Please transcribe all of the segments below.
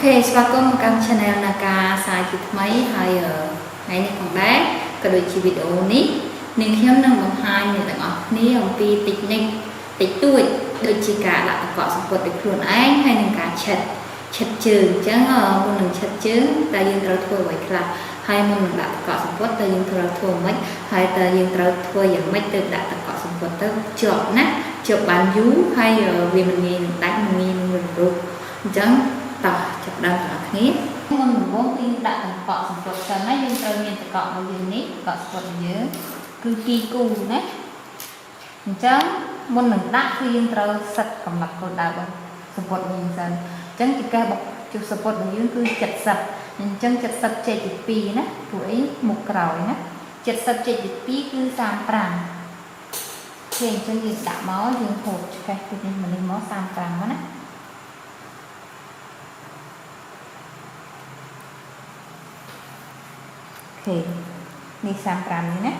ស្វាគមន៍មកកាន់ Channel នាការសាយជាថ្មីហើយថ្ងៃនេះផងដែរក៏ដូចជាវីដេអូនេះនាងខ្ញុំនឹងបង្ហាញអ្នកទាំងអស់គ្នាអំពី technique តិចតួចដូចជាការដាក់ទឹកកកសំពត់ដោយខ្លួនឯងហើយនិងការឆិតឆិតជើងអញ្ចឹងមុននឹងឆិតជើងតើយើងត្រូវធ្វើអ្វីខ្លះហើយមុននឹងដាក់ទឹកកកសំពត់តើយើងត្រូវធ្វើម៉េចហើយតើយើងត្រូវធ្វើយ៉ាងម៉េចទើបដាក់ទឹកកកសំពត់ទៅជាប់ណាជាប់បានយូរហើយវាមិនងាយនឹងដាច់មិនងាយនឹងរំលោះអញ្ចឹងតោះចាប់ដើមទាំងអស់គ្នាមុនដំបូងគឺយើងដាក់ទឹកកកសំពត់សិនណាយើងត្រូវមានទឹកកករបស់យើងនេះទឹកកកសំពត់របស់យើងគឺ2គូណាអញ្ចឹងមុននឹងដាក់គឺយើងត្រូវសិតកំណត់គោលដៅរបស់សំពត់យើងសិនអញ្ចឹងចង្កេះរបស់ជុះសំពត់របស់យើងគឺ70អញ្ចឹង70ចែកជា2ណាព្រោះអីមុខក្រោយណា70ចែកជា2គឺ35គេអញ្ចឹងយើងដាក់មកយើងហូតឆ្កេះពីនេះមកនេះមក35មកណា ខេនេះ35នេះណា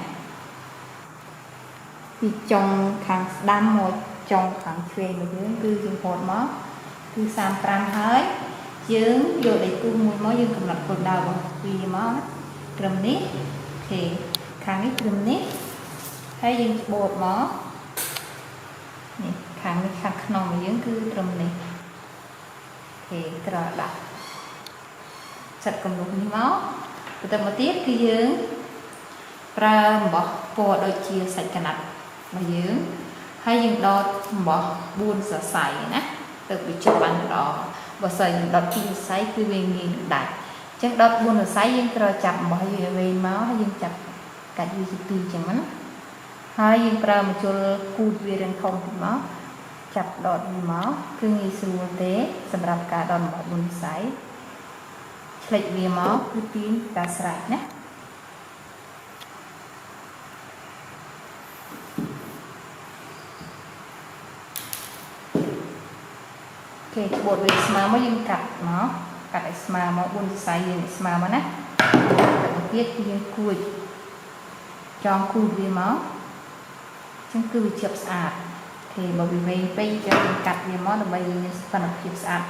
ពីចុងខាងស្ដាំមកចុងខាងឆ្វេងរបស់យើងគឺយើងហូតមកគឺ35ហើយយើងយកដៃគូមួយមកយើងកំណត់គោលដៅរបស់វាមកត្រឹមនេះខេខាងនេះត្រឹមនេះហើយយើងច្បូតមកនេះខាងនេះខាងក្នុងរបស់យើងគឺត្រឹមនេះខេត្រូវដាក់សិតគំរូនេះមកបន្តមកទៀតគឺយើងប្រើអំបោះពណ៌ដូចជាសាច់កណាត់របស់យើងហើយយើងដតអំបោះ4សរសៃណាទៅវាជាប់បានល្អបើសិនយើងដត2សរសៃគឺវាងាយនឹងដាច់អញ្ចឹងដត4សរសៃយើងត្រូវចាប់អំបោះយើងវែងមកហើយយើងចាប់កាច់វាជា2អញ្ចឹងណាហើយយើងប្រើម្ជុលគូតវារាងធំតិចមកចាប់ដតវាមកគឺងាយស្រួលទេសម្រាប់ការដតអំបោះ4សរសៃឆ្លិចវាមកគឺទាញតាស្រេចណាគេច្បូតវាស្មើមកយើងកាត់មកកាត់ឲ្យស្មើមក4សរសៃយើងឲ្យស្មើមកណាទៅមកទៀតគឺយើងគួចចងគូតវាមកអញ្ចឹងគឺវាជាប់ស្អាតគេបើវាវែងពេកចឹងយើងកាត់វាមកដើម្បីវាមានសភាពស្អាត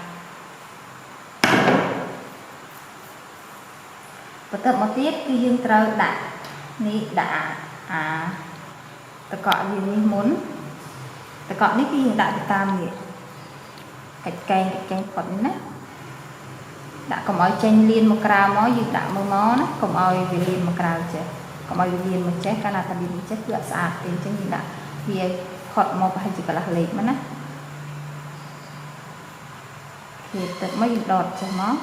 បន្ទាប់មកទៀតគឺយើងត្រូវដាក់នេះដាក់អាតកក់យើងនេះមុនតកក់នេះគឺយើងដាក់ទៅតាមនេះកាច់កែងកាច់កែងផុតនេះណាដាក់កុំឲ្យចេញលៀនមកក្រៅមកយើងដាក់មើលមកណាកុំឲ្យវាលៀនមកក្រៅចេះកុំឲ្យវាលៀនមកចេះកាលណាតែលៀនមកចេះគឺអត់ស្អាតទេអញ្ចឹងយើងដាក់វាផុតមកប្រហែលជាកន្លះលេខមកណាគេទឹកមកយើងដតចេះមក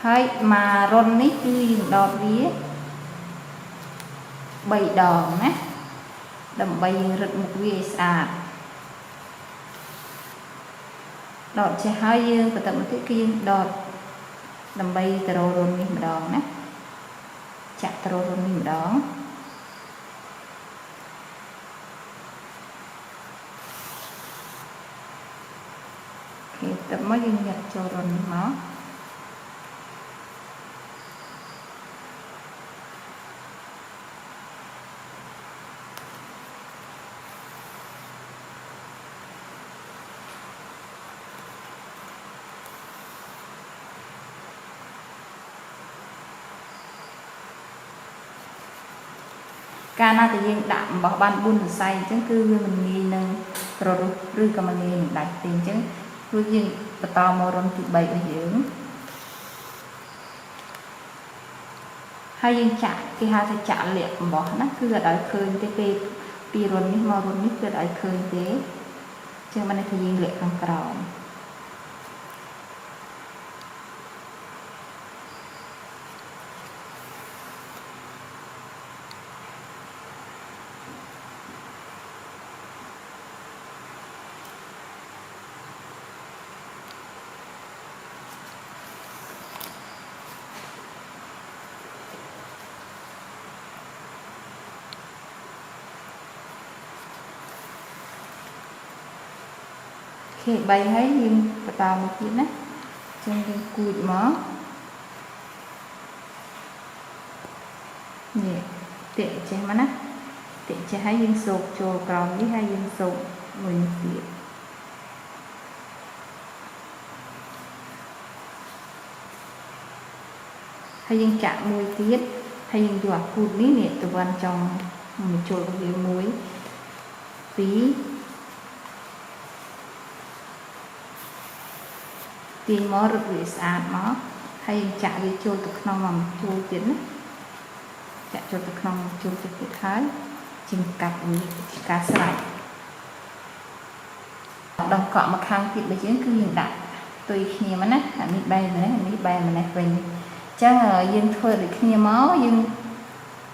ហើយមករុននេះគឺយើងដតវា3ដងណាដើម្បីយើងរឹតមុខវាឲ្យស្អាតដតចេះហើយយើងបន្តមកទៀតគឺយើងដតដើម្បីទៅររុននេះម្ដងណាចាក់ទៅរុននេះម្ដងគេទៅមកយើងញាត់ចូលរុននេះមកកាលណាតែយើងដាក់អំបោះបាន4សរសៃអញ្ចឹងគឺវាមិនងាយនឹងររុះឬក៏មិនងាយនឹងដាច់ទេអញ្ចឹងគឺយើងបន្តមករន្ធទី3របស់យើងហើយយើងចាក់គេហៅថាចាក់លាកអំបោះណាគឺអត់ឲ្យឃើញទេពេលពីរន្ធនេះមករន្ធនេះគឺអត់ឲ្យឃើញទេអញ្ចឹងបានន័យថាយើងលាកខាងក្រោម ខេ3ហើយយើងបន្តមកទៀតណាចឹងយើងគួចមកនេះតាក់ចេះមកណាតាក់ចេះហើយយើងសោកចូលក្រោមនេះហើយយើងសោក មួយនេះទៀតហើយយើងចាក់មួយទៀតហើយយើងយកអាគូតនេះនេះទៅវ៉ាន់ចុងមកចូលរបស់យើងមួយពីរទាញមករឹតវាស្អាតមកហើយយើងចាក់វាចូលទៅក្នុងមកចូលទៀតណាចាក់ចូលទៅក្នុងចូលទៅទៀតហើយជាងកាត់វាជាការស្រេចដងកក់មកខាងទៀតរបស់យើងគឺយើងដាក់ទុយគ្នាមកណាអានេះបែរម្នេះអានេះបែរម្នេះវិញអញ្ចឹងយើងធ្វើដូចគ្នាមកយើង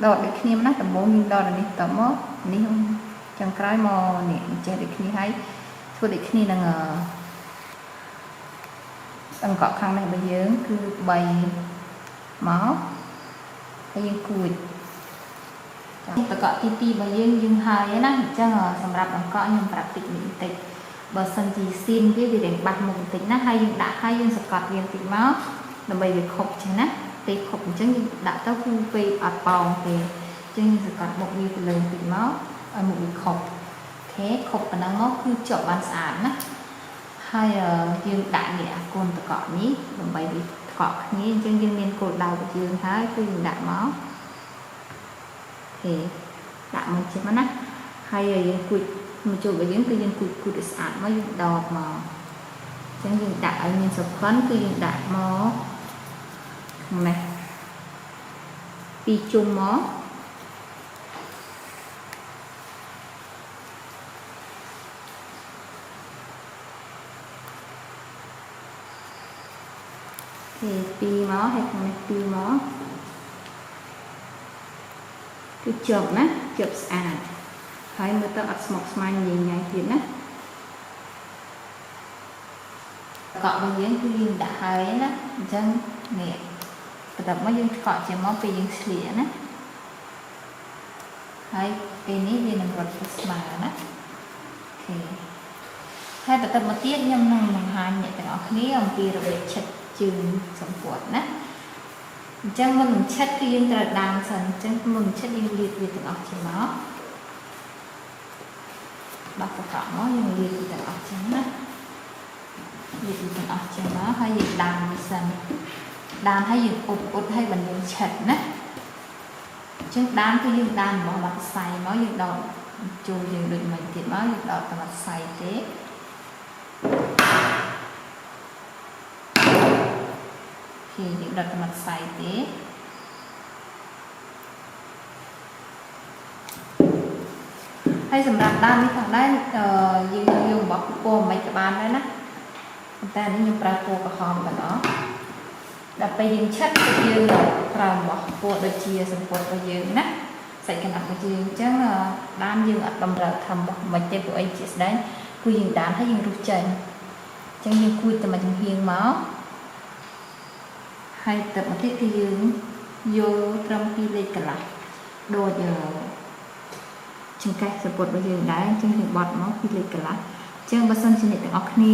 ដកដូចគ្នាមកណាដំបូងយើងដកអានេះតមកនេះចុងក្រោយមកនេះចេះដូចគ្នាហើយធ្វើដូចគ្នានឹងអង្កក់ខាងនេះរបស់យើងគឺ3មកហើយយើងគួចតកក់ទី2របស់យើងយើងហើយណាអញ្ចឹងសម្រាប់អង្កក់ខ្ញុំប្រាប់តិចនេះបន្តិចបើសិនជាស៊ីនវាវារៀងបាសមុខបន្តិចណាហើយយើងដាក់ហើយយើងសកត់វាបន្តិចមកដើម្បីវាខប់ចឹងណាពេលខប់អញ្ចឹងយើងដាក់ទៅគឺពេលអត់ប៉ោងទេអញ្ចឹងយើងសកត់មុខវាទៅលើបន្តិចមកឲ្យមុខវាខប់ OK ខប់ប៉ុណ្ណឹងមកគឺជាប់បានស្អាតណាហើយយើងដាក់នេះអាកូនតកក់នេះដើម្បីវាតកក់គ្នាអញ្ចឹងយើងមានគោលដៅរបស់យើងហើយគឺយើងដាក់មក OK ដាក់មកជិះមកណាហើយយើងគួចមកចូលរបស់យើងគឺយើងគួចគួចឲ្យស្អាតមកយើងដតមកអញ្ចឹងយើងដាក់ឲ្យមានសុខិនគឺយើងដាក់មកខាងនេះពីរជុំមកគេពីរមកហើយខាងនេះពីរមកគឺជាប់ណាជាប់ស្អាតហើយមើលទៅអត់ស្មុគស្មាញញ៉ៃញ៉ៃទៀតណាកក់របស់យើងគឺយើងដាក់ហើយណាអញ្ចឹងនេះបន្ទាប់មកយើងកក់ជាមកពេលយើងស្លៀកណាហើយពេលនេះវានឹងរត់ទៅស្មើណា OK ហើយបន្តមកទៀតខ្ញុំនឹងបង្ហាញអ្នកទាំងអស់គ្នាអំពីរបៀបឆិតជើងសំពត់ណាអញ្ចឹងមុននឹងឆិតគឺយើងត្រូវដាំសិនអញ្ចឹងមុននឹងឆិតយើងលាបវាទាំងអស់ជាមកដោះកកមកយើងលាបវាទាំងអស់ចឹងណាលាបវាទាំងអស់ចឹងមកហើយយើងដាំវាសិនដាំហើយយើងអ៊ុតអ៊ុតហើយបានយើងឆិតណាអញ្ចឹងដាំគឺយើងដាំរបស់បាត់សៃមកយើងដោតចូលយើងដូចមិនទៀតមកយើងដោតតែបាត់សៃទេគេយើងដុតតែមួយខ្សែទេហើយសម្រាប់ដើមនេះផងដែរយើងយករបស់ពណ៌មិនក៏បានដែរណាប៉ុន្តែនេះខ្ញុំប្រើពណ៌ក្រហមទាំងអស់ដល់ពេលយើងឆិតគឺយើងប្រើរបស់ពណ៌ដូចជាសម្ពុតរបស់យើងណាសាច់កណាត់របស់យើងអញ្ចឹងដើមយើងអត់តម្រូវធ្វើរបស់មិនទេព្រោះអីជាស្ដែងគឺយើងដានហើយយើងរុះចេញអញ្ចឹងយើងគួចតែមួយចំហៀងមកហើយទៅមកទៀតគឺយើងយកត្រឹម2លេខកន្លះដូចចង្កេះសពុតរបស់យើងដែរអញ្ចឹងយើងបត់មក2លេខកន្លះអញ្ចឹងបើសិនជាអ្នកទាំងអស់គ្នា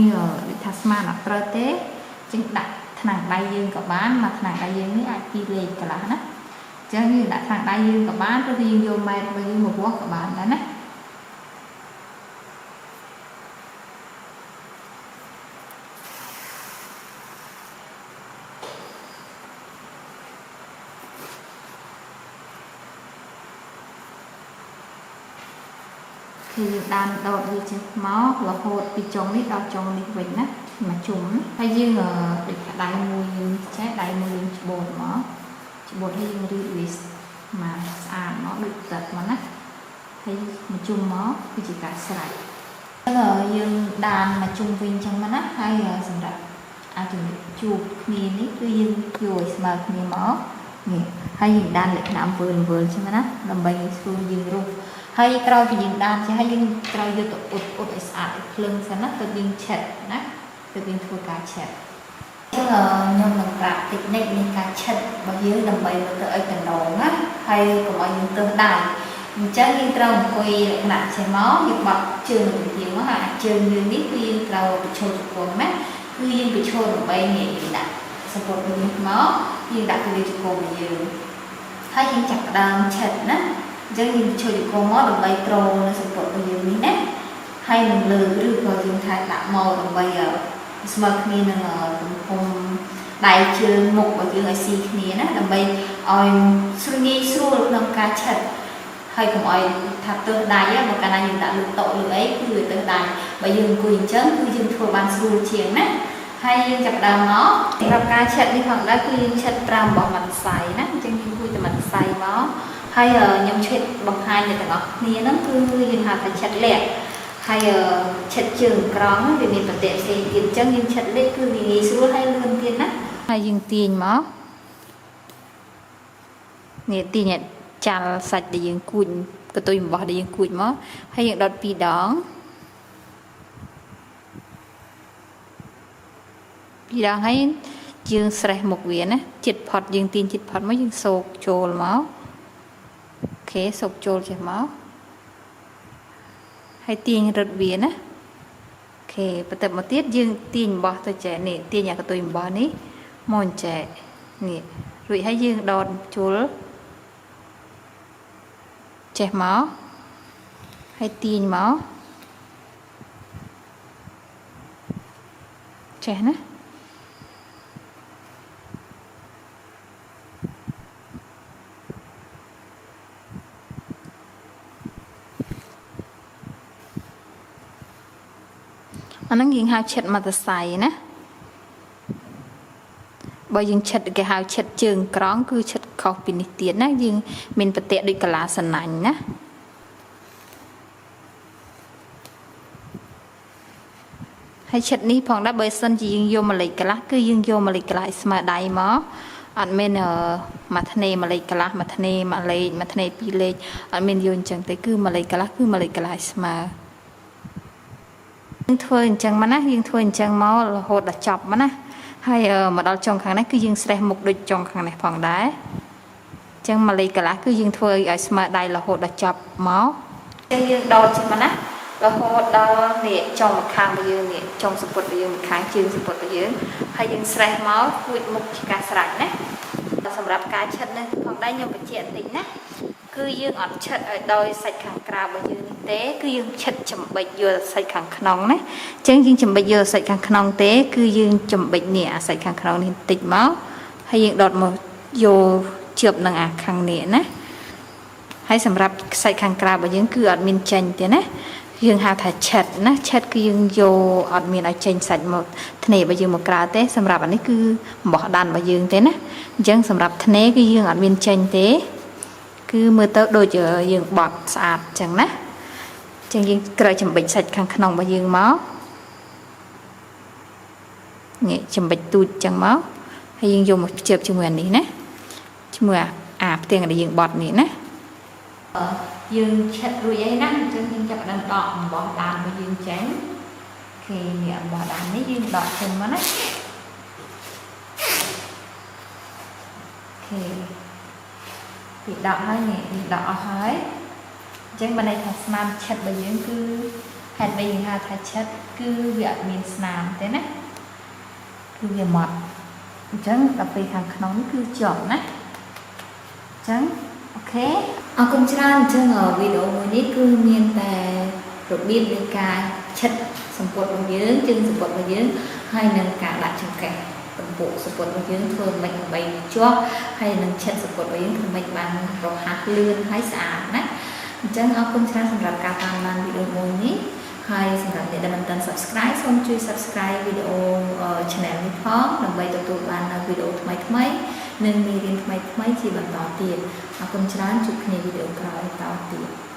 ដូចថាស្មានអត់ត្រូវទេអញ្ចឹងដាក់ថ្នាំងដៃយើងក៏បានមកថ្នាំងដៃយើងនេះអាច2លេខកន្លះណាអញ្ចឹងយើងដាក់ថ្នាំងដៃយើងក៏បានឬក៏យើងយកម៉ែត្ររបស់យើងមកវាស់ក៏បានដែរណាគឺយើងដានដតវាចេះមករហូតពីចុងនេះដល់ចុងនេះវិញណាមកជុំហើយយើងដូចថាដៃមួយយើងចេះដៃមួយយើងច្បូតមកច្បូតហើយយើងរៀបវាមកស្អាតមកដូចទឹកមកណាហើយមកជុំមកគឺជាការស្រេចយើងដានមកជុំវិញចឹងមកណាហើយសម្រាប់អាចចំណុចជួបគ្នានេះគឺយើងយកឲ្យស្មើគ្នាមកនេះហើយយើងដានលក្ខណៈវើលវើលចឹងណាដើម្បីងាយស្រួលយើងរុះហើយក្រោយពីយើងដានចេះហើយយើងត្រូវយកទៅអ៊ុតអ៊ុតឲ្យស្អាតឲ្យភ្លឹងសិនណាទើបយើងឆិតណាទើបយើងធ្វើការឆិតអញ្ចឹងខ្ញុំនឹងប្រាប់តិចនិចនៃការឆិតរបស់យើងដើម្បីមើលទៅឲ្យតំណងណាហើយកុំឲ្យយើងទើសដៃអញ្ចឹងយើងត្រូវអង្គុយលក្ខណៈចេះមកយើងបត់ជើងទៅយើងមកហើយអាចជើងយើងនេះគឺយើងត្រូវបញ្ឈរជង្គង់ណាគឺយើងបញ្ឈរដើម្បីងាយយើងដាក់សពតរបស់យើងមកយើងដាក់ទៅលើជង្គង់របស់យើងហើយយើងចាប់ផ្ដើមឆិតណាអញ្ចឹងយើងជួយជង្គង់មកដើម្បីត្រូនៅសពតរបស់យើងនេះណាហ ហើយនឹងលើឬក៏យើងថែដាក់មកដើម្បីស្មើគ្នានឹងទំហំដៃជើងមុខរបស់យើងឲ្យស៊ីគ្នាណាដើម្បីឲ្យស្រួលងាយស្រួលក្នុងការឆិតហើយកុំឲ្យថាទើសដៃបើកាលណាយើងដាក់លើតុលើអីគឺវាទើសដៃបើយើងអង្គុយអញ្ចឹងគឺយើងធ្វើបានស្រួលជាងណាហើយយើងចាប់ផ្ដើមមកសម្រាប់ការឆិតនេះផងដែរគឺយើងឆិតប្រើអំបោះម៉ាត់សៃណាអញ្ចឹងយើងគួយតែម៉ាត់សៃមកហើយខ្ញុំឆិតបង្ហាញអ្នកទាំងអស់គ្នាហ្នឹងគឺយើងហៅថាឆិតលាក់ហើយឆិតជើងក្រង់វាមានប្រតិផ្សេងទៀតអញ្ចឹងយើងឆិតលាក់គឺវាងាយស្រួលហើយលឿនទៀតណាហើយយើងទាញមកនេះទាញចាល់សាច់ដែលយើងគួចកតុយអំបោះដែលយើងគួចមកហើយយើងដុត2ដងពីរដងហើយយើងស្រេះមុខវាណាចិត្តផុតយើងទាញចិត្តផុតមកយើងសោកចូលមក OK សោកចូលចេះមកហើយទាញរឹតវាណា OK បន្ទាប់មកទៀតយើងទាញអំបោះទៅចែនេះទាញអាកតុយអំបោះនេះមកចែនេះរួចហើយយើងដតជុលចេះមកហើយទាញមកចេះណាអាហ្នឹងយើងហៅឆិតមតសៃណាបើយើងឆិតគេហៅឆិតជើងក្រង់គឺឆិតខុសពីនេះទៀតណាយើងមានប្រតិដូចកាឡាសណាញ់ណាហើយឆិតនេះផងដែរបើសិនជាយើងយកម្លេចកន្លះគឺយើងយកម្លេចកន្លះឲ្យស្មើដៃមកអត់មានមួយធ្នេម្លេចកន្លះមួយធ្នេមួយលេខមួយធ្នេពីរលេខអត់មានយកអញ្ចឹងទេគឺម្លេចកន្លះគឺម្លេចកន្លះឲ្យស្មើយើងធ្វើអញ្ចឹងមកណាយើងធ្វើអញ្ចឹងមករហូតដល់ចប់មកណាហើយមកដល់ចុងខាងនេះគឺយើងស្រេះមុខដូចចុងខាងនេះផងដែរអញ្ចឹងម្លេចកន្លះគឺយើងធ្វើឲ្យស្មើដៃរហូតដល់ចប់មកអញ្ចឹងយើងដោតចេះមកណារហូតដល់នេះចុងម្ខាងរបស់យើងនេះចុងសំពត់របស់យើងម្ខាងជើងសំពត់របស់យើងហើយយើងស្រេះមកគួចមុខជាការស្រេចណាសម្រាប់ការឆិតនេះផងដែរខ្ញុំបញ្ជាក់បន្តិចណាគឺយើងអត់ឆិតឲ្យដោយសាច់ខាងក្រៅរបស់យើងនេះទេគឺយើងឆិតចំបិចយកសាច់ខាងក្នុងណាអញ្ចឹងយើងចំបិចយកសាច់ខាងក្នុងទេគឺយើងចំបិចនេះអាសាច់ខាងក្នុងនេះបន្តិចមកហើយយើងដុតមកយកជៀបនឹងអាខាងនេះណាហើយសម្រាប់សាច់ខាងក្រៅរបស់យើងគឺអត់មានចេញទេណាយើងហៅថាឆិតណាឆិតគឺយើងយកអត់មានឲ្យចេញសាច់មកធ្នេរបស់យើងមកក្រៅទេសម្រាប់អានេះគឺអំបោះដានរបស់យើងទេណាអញ្ចឹងសម្រាប់ធ្នេគឺយើងអត់មានចេញទេគឺមើលទៅដូចយើងបត់ស្អាតអញ្ចឹងណាអញ្ចឹងយើងត្រូវចំបិចសាច់ខាងក្នុងរបស់យើងមកនេះចំបិចទូចអញ្ចឹងមកហើយយើងយកមកភ្ជាប់ជាមួយអានេះណាជាមួយអាផ្ទាំងដែលយើងបត់នេះណាយើងឆិតរួចហើយណាអញ្ចឹងយើងចាប់ផ្ដើមដកអំបោះដើមរបស់យើងចេញគេនេះអំបោះដើមនេះយើងដកចេញមកណាគេពីដកហើយនេះយើងដកអស់ហើយអញ្ចឹងបើន័យថាស្នាមឆិតរបស់យើងគឺហេតុបីយើងហៅថាឆិតគឺវាអត់មានស្នាមទេណាគឺវាម៉ត់អញ្ចឹងដល់ពេលខាងក្នុងនេះគឺជាប់ណាអញ្ចឹង OK អរគុណច្រើនអញ្ចឹងវីដេអូមួយនេះគឺមានតែរបៀបនៃការឆិតសំពត់របស់យើងជើងសំពត់របស់យើងហើយនឹងការដាក់ចង្កេះទំពក់សំពត់របស់យើងធ្វើមិនដើម្បីជាប់ហើយនឹងឆិតសំពត់របស់យើងធ្វើមិនបានរហ័សលឿនហើយស្អាតណាអញ្ចឹងអរគុណច្រើនសម្រាប់ការតាមដានវីដេអូមួយនេះហើយសម្រាប់អ្នកដែលមិនទាន់ Subscribe សូមជួយ Subscribe វីដេអូ Channel នេះផងដើម្បីទទួលបាននូវវីដេអូថ្មីៗនិងមេរៀនថ្មីៗជាបន្តទៀតអរគុណច្រើនជួបគ្នាវីដេអូក្រោយតទៀត។